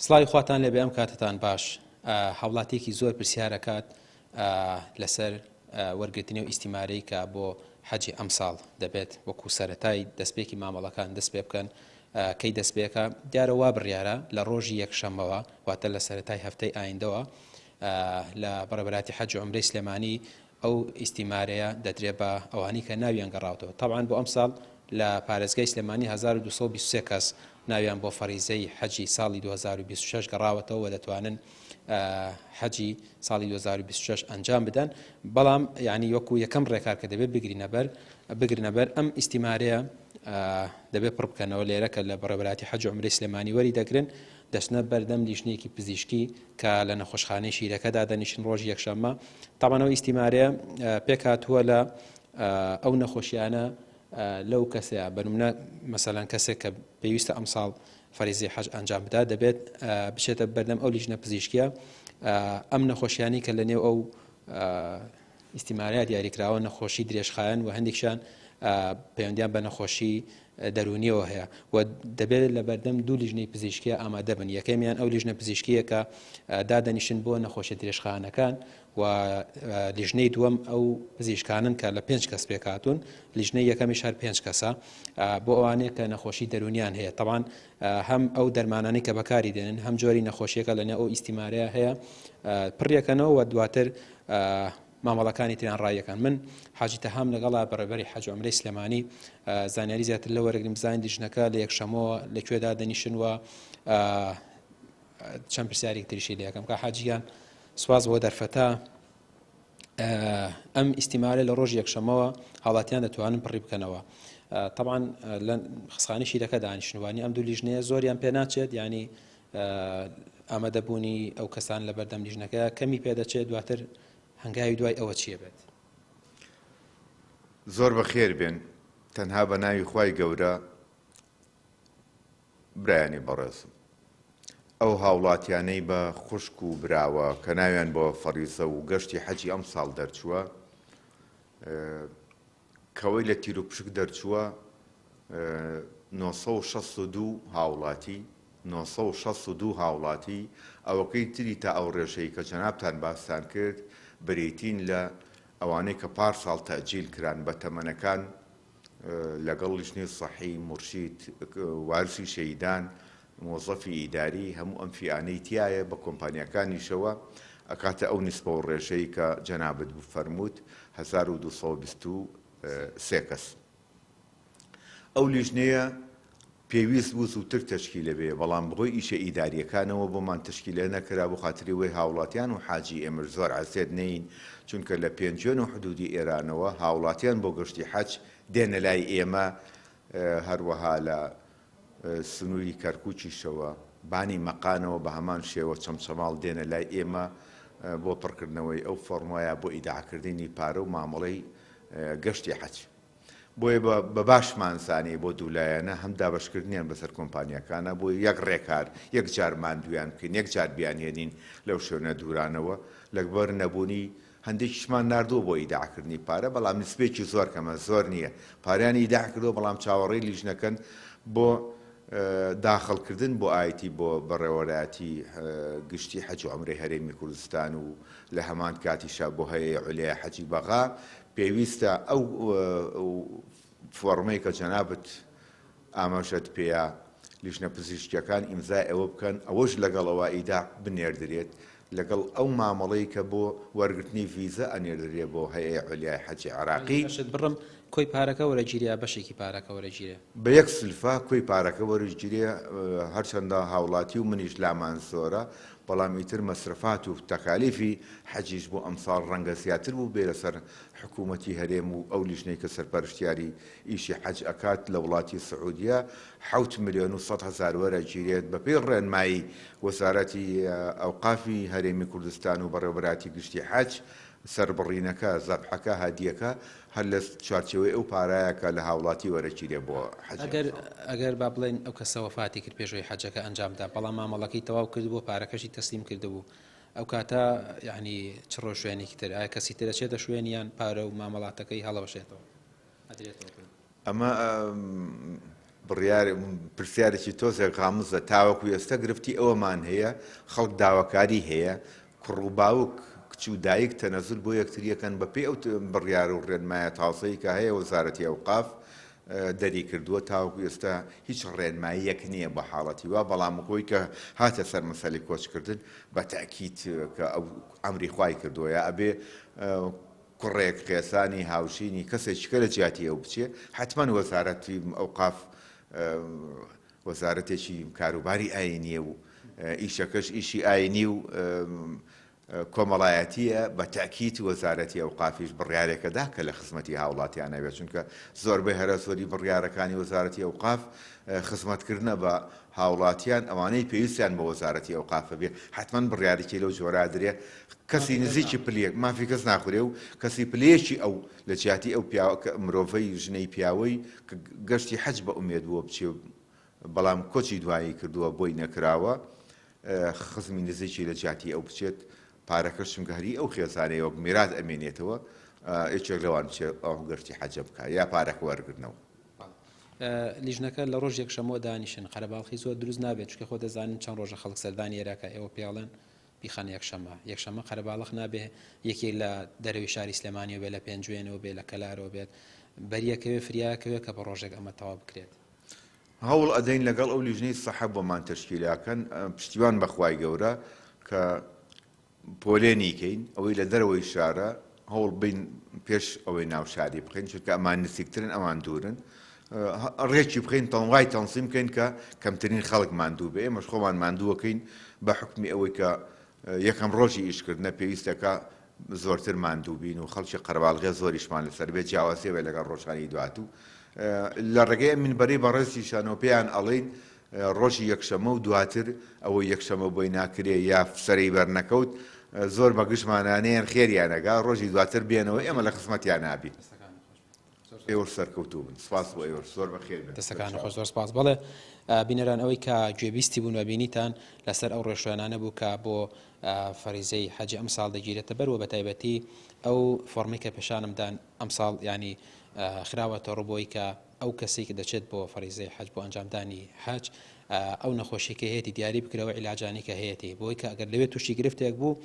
سڵاوی خواتان لێبێ ئەم کاتەتان باش هاوڵاتیەکی زۆر پرسیارەکات لەسەر وەرگرتنی و ئیستیمارەی کە بۆ حەجی ئەمساڵ دەبێت وەکو سەتای دەستپێکی مامەڵەکان دەست پێ بکەن کەی دەست پێکە دیارە وا بڕیارە لە ڕۆژی یەکشەمەوە واتە لە سەتای هەفتەی ئایندەوە لە بەڕێبەراتی حەج و عمرەی سلێمانی ئەو ئیستیمارەیە دەدرێ بە ئەوانەی کە ناویان گەڕاوەتەوە. تەبعەن بۆ ئەمساڵ لە پارێزگای سلێمانی 1223 کەس ناویان بۆ فەریزەی حەجی ساڵی 2026 گەڕاوەتەوە و دەتوانن حەجی ساڵی 2026 ئەنجام بدەن. بەڵام یعنی وەکو یەکەم ڕێکار کە دەبێت بگرینەبەر بگرنەبەر ئەم ئیستیمارەیە دەبێت پڕ بکەنەوە لێرە کە لە بەڕێوەبەرایەتی حەج و عومرەی سلێمانی وەری دەگرن دەچنە بەردەم لیژنەیەکی پزیشکی کە لە نەخۆشخانەی شیرەکە دادەنیشن ڕۆژی یەکشەممە تاوان ئەو ئیستیمارەیە پێکهاتووە لە ئەو نەخۆشیانە لەو کەسەیە بەنمونە مەسەلەن کەسێک کە پێویستە ئەمساڵ فەریزی حەج ئەنجام بدات دەبێت بچێتە بەردەم ئەو لیژنە پزیشکیە ئەم نەخۆشیانی کە لە نێو ئەو ئیستیمارەیە دیاریکراوە نەخۆشی درێژخایەن و هەندێکیان پەیوەندیان بە نەخۆشی دەروونیەوە هەیە و دەبێت لە بەردەم دوو لیژنەی پزیشکیە ئامادە بن یەکەمیان ئەو لیژنە پزیشکیە کە دادەنیشن بۆ نەخۆشیە درێژخایەنەکان و لیژنەی دووەم ئەو پزیشکانن کە لە پێنج کەس پێکهاتوون لیژنەی یەکەمیش هەر پێنج کەسە بۆ ئەوانەیە کە نەخۆشی دەروونیان هەیە تەبان هەم ئەو دەرمانانەی کە بەکاری دێنن هەم جۆری نەخۆشیەکە لەنێو ئەو ئیستیمارەیە هەیە پڕیەکەنەوە و دواتر مامەڵەکانی تریان ڕاییەکان. من حاجی تەهام لەگەڵا بەڕێوەبەری حەج و عومرەی سلێمانی زانیاری زیاتر لە وەرەگرین بزانین لیژنەکە لە یەکشەمەوە لە کوێ دادەنیشن و چەند پرسیارێک تریشی لێ یەکەم کە حاجیان سواز بۆ دەرفەتە ئەم ئیستیمارە لە ڕۆژ یەکشەمەوە هاوڵاتیان دەتوانن پڕی بکەنەوە طبعا لە خسخانی شیرەکە دانیشتوانی ئەم دوو لیژنەیە زۆریان پێ ناچێت ینی ئامادەبوونی ئەو کەسان لە بەردەم لیژنەکە کەمی پێدەچێت دواتر هەنگاوی دوای ئەوە چیە بێت؟ زۆر بەخێر بێن تەنها بە ناوی خوای گەورە برایانی بەڕێزم ئەو هاوڵاتیانەی بە خوشک و براوە کە ناویان بۆ فەریزە و گەشتی حەجی ئەمساڵ دەرچووە کەوەی لە تیروپشک دەرچووە 962 هاوڵاتی 962 هاوڵاتی، ئەوەکەی تری تا ئەو ڕێژەی کە جەنابتان باستان کرد بریتین لە ئەوانەی کە پار ساڵ تەئجیل کران بە تەمەنەکان لەگەڵ لیژنەی سەحی، مورشید، وارسی شەهیدان، مۆزەفی ئیداری، هەموو ئەم فیئانەی تیایە بە کۆمپانیاکانیشەوە ئەکاتە ئەو نیسبە و ڕێژەی کە جەنابت فەرمووت 1223 کەس. ئەو لیژنەیە پێویست بوو زووتر تەشکیلە بێ، بەڵام بەهۆی ئیشە ئیدارییەکانەوە بۆمان تەشکیلە نەکرا بۆ خاتری وەی هاوڵاتیان و حاجی ئێمەش زۆر عەزێت نەین، چونکە لە پێنجوێن و حدودی ئێرانەوە هاوڵاتیان بۆ گەشتی حەج دێنە لای ئێمە، هەروەها لە سنووری کەرکوکیشەوە بانی مەقانەوە بە هەمان شێوە چەمچەماڵ دێنە لای ئێمە بۆ پڕکردنەوەی ئەو فۆڕمە بۆ ئیداعکردنی پارە و مامەڵەی گەشتی حەج. بۆیە بە باشمان زانی بۆ دوولایەنە هەم دابەشکردنیان بەسەر کۆمپانیاکانە بۆ یەک ڕێکار یەک جار ماندوویان بکەین یەک جار بیانهێنین لەو شوێنە دوورانەوە لەگبەر نەبوونی هەندێکیشمان ناردووە بۆ ئیداعکردنی پارە بەڵام نسبێکی زۆر کەمە زۆر نییە پاریان ئیداع کردووە بەڵام چاوەڕێی لیژنەکەن بۆ داخڵکردن بۆ ئایتی بۆ بەڕێوەرایەتی گشتی حەج و عەمرەی هەرێمی کوردستان و لە هەمان کاتیشا بۆ هەیئەی عولیای حەجی بەغا پێویستە ئەو فۆڕمەی کە جەنابت ئاماژەت پێیا لیژنە پزیشکیەکان ئیمزای ئەوە بکەن ئەوەش لەگەڵ ئەوە ئیداع بنێردرێت لەگەڵ ئەو مامەڵەی کە بۆ وەرگرتنی ڤیزە ئەنێردرێ بۆ هەیئەی عولیای حەجی عێراقی. بەشت بڕم کۆی پارەکە وەرەگیرێ یا بەشێکی پارەکە وەرەگیرێ؟ بە یەک سلفە کۆی پارەکە وەرگیرێ هەرچەندە هاوڵاتی و منیش لامان زۆرە بەڵام ئیتر مەسرەفات و تەکالیفی حەجیش بۆ ئەمساڵ ڕەنگە زیاتر بووبێ لەسەر حکوومەتی هەرێم و ئەو لیژنەی کە سەرپەرشتیاری ئیشی حەج ئەکات لە وڵاتی سعودیە 7,100,000 وەرەگیرێت بەپێی ڕێنمایی وەزارەتی ئەوقافی هەرێمی کوردستان و بەڕێوەبەرایەتی گشتی حەج سەربڕینەکە، زەبحەکە، هەدیەکە هەر لە چوارچێوەی ئەو پارایە کە لە هاوڵاتی وەرەگیرێ بۆ حەجی ئەگەر ئەمساڵ. ئەگەر با بڵێین ئەو کەسە وەفاتی کرد پێش ئەوەی حەجەکە ئەنجام بدا بەڵام مامەڵەکەی تەواو کردبوو پارەکەشی تەسلیم کردبوو ئەو کاتە یانی چ ڕێوشوێنێکی تر ئایا کەسی تر ئەچێتە شوێنی یان پارە و مامەڵاتەکەی هەڵەوەشێتەوە ئەدرێتەوە پێی؟ ئەمە. بڕیار پرسیارێکی تۆزێک غامزە تاوەکو ئێستا گرفتی ئەوەمان هەیە خەڵک داواکاری هەیە کوڕ و باوک کچ و دایک تەنەزول بۆ یەکتری ئەکەن بەپێی ئەو بڕیار و ڕێنمایە تازەی کە هەیە وەزارەتی ئەوقاف دەری کردووە تاوەکو ئێستا هیچ ڕێنماییەک نییە بۆ حاڵەتی وا بەڵام وەکەوەی کە هاتە سەر مەسەلەی کۆچکردن بە تەئکید کە ئەو ئەمری خوای کردووە یا ئەبێ کوڕێک خێزانی هاوژینی کەسێکی کە لە جیاتی ئەو بچێ حەتمەن وەزارەتی ئەوقاف وەزارەتێکی کاروباری ئاینیە و ئیشەکەش ئیشی ئاینی و کۆمەڵایەتییە، بە تەئکید وەزارەتی ئەوقافیش بڕیارێکە دا کە لە خزمەتی هاوڵاتیانە بێت، چونکە زۆربەی هەرە زۆری بڕیارەکانی وەزارەتی ئەوقاف خزمەتکردنە بە هاوڵاتیان، ئەوانەی پێویستیان بە وەزارەتی ئەوقافە بێ حەتمەن بڕیارێکی لەو جۆرە ئەدرێ، کەسی نزیکی پلەیەک مافی کەس ناخورێ و کەسی پلەیەکی ئەو لە جیاتی ئەو پیاوە مرۆڤەی ژنەی پیاوەی کە گەشتی حەج بە ئومێد بووە بچێ بەڵام کۆچی دوایی کردووە بۆی نەکراوە خزمی نزیکی لە جیاتی ئەو بچێت پارەکەش چونکە هەری ئەو خێزانەیە وەک میرات ئەمێنێتەوە یەکێک لەوان بچێت ئەو گەشتی حەجە بکات یا پارەکە وەرگرنەوە. لیژنەکە لە ڕۆژ یەکشەممەوە دانیشن قەرەباڵخی زۆر دروست نابێت چونکە خۆ دەزانن چەند ڕۆژە خەڵک سەردانی ئێراکە ئێوە پێڵێن بیخەنە یەکشەممە یەکشەممە قەرەباڵخ نابێ یەکێک لە دەرەوەی شاری سلێمانیەوە بێت لە پێنجوێنەوە بێت لە کەلارەوە بێت بەریەکەوێ فریاکەوێ کە بە ڕۆژێک ئەمە تەواو بکرێت. هەوڵ ئەدەین لەگەڵ ئەو لیژنەی سەحە بۆمان تەشکیلاکەن پشتیوان بە خوای گەورە کە پۆلێنی کەین ئەوەی لە دەرەوەی شارە هەوڵ بین پێش ئەوەی ناو شاری بخەین چونکە ئەمان نزیکترن ئەوان دوورن ڕێکی بخەین تەنوای تەنسیم بکەین کە کەمترین خەڵک ماندوو بێ ئێمەش خۆمان ماندووەکەین بە حکمی ئەوەی کە یەکەم ڕۆژی ئیشکردنە پێویستەکە زۆرتر ماندوو بین و خەڵکی قەرەباڵغێ زۆریشمان لەسەر بێت جیاوازی هەبێت لەگەڵ ڕۆژانی دواتوو لە ڕێگەی ئەم مینبەرەی بەڕێزیشانەوە پێیان ئەڵێین ڕۆژی یەکشەمە و دواتر ئەوەی یەکشەمە بۆی ناکرێ یا سەرەی بەرنەکەوت زۆر بە گشتمانانەیەن خێریانەگا ڕۆژی دواتر بێنەوە ئێمە لە خزمەتیان نابین. ئێوەش سەرکەوتوو بن سپاس بۆ ئێوەش زۆر بەخێر بێن. دەستەکانت خۆش زۆر سپاس. بەڵێ بینەران ئەوەی کە گوێبیستی بوون و بینیتان لەسەر ئەو ڕێوشوێنانە بوو کە بۆ فەریزەی حەجی ئەمساڵ دەگیرێتە بەر و بەتایبەتی ئەو فۆڕمەی کە پێشانم دان ئەمساڵ ینی خراوەتە ڕوو بۆی کە ئەو کەسێک کە دەچێت بۆ فەریزەی حەج بۆ ئەنجامدانی حەج ئەو نەخۆشی کە هەیەی دیاری بکرەوە عیلاجانی کە هەیەی بۆی کە ئەگەر لەوێ تووشی گرفتێک بوو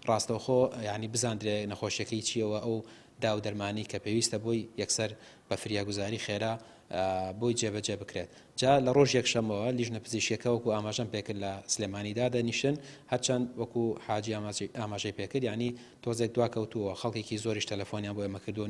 ڕاستەوخۆ ینی بزاندرێ نەخۆشیەکەی چیەوە ئەو داو دەرمانی کە پێویستە بۆی یەکسەر بە فریاگوزاری خێرا بۆی جێبەجێ بکرێت. جا لە ڕۆژ یەکشەممەوە لیژنە پزیشکیەکە وەکو ئاماژەم پێکرد لە سلێمانی دادەنیشن، هەرچەند وەکو حاجی ئاماژەی پێکرد یانی تۆزێک دواکەوتووە، خەڵکێکی زۆریش تەلەفۆنیان بۆ ئێمە کردووە.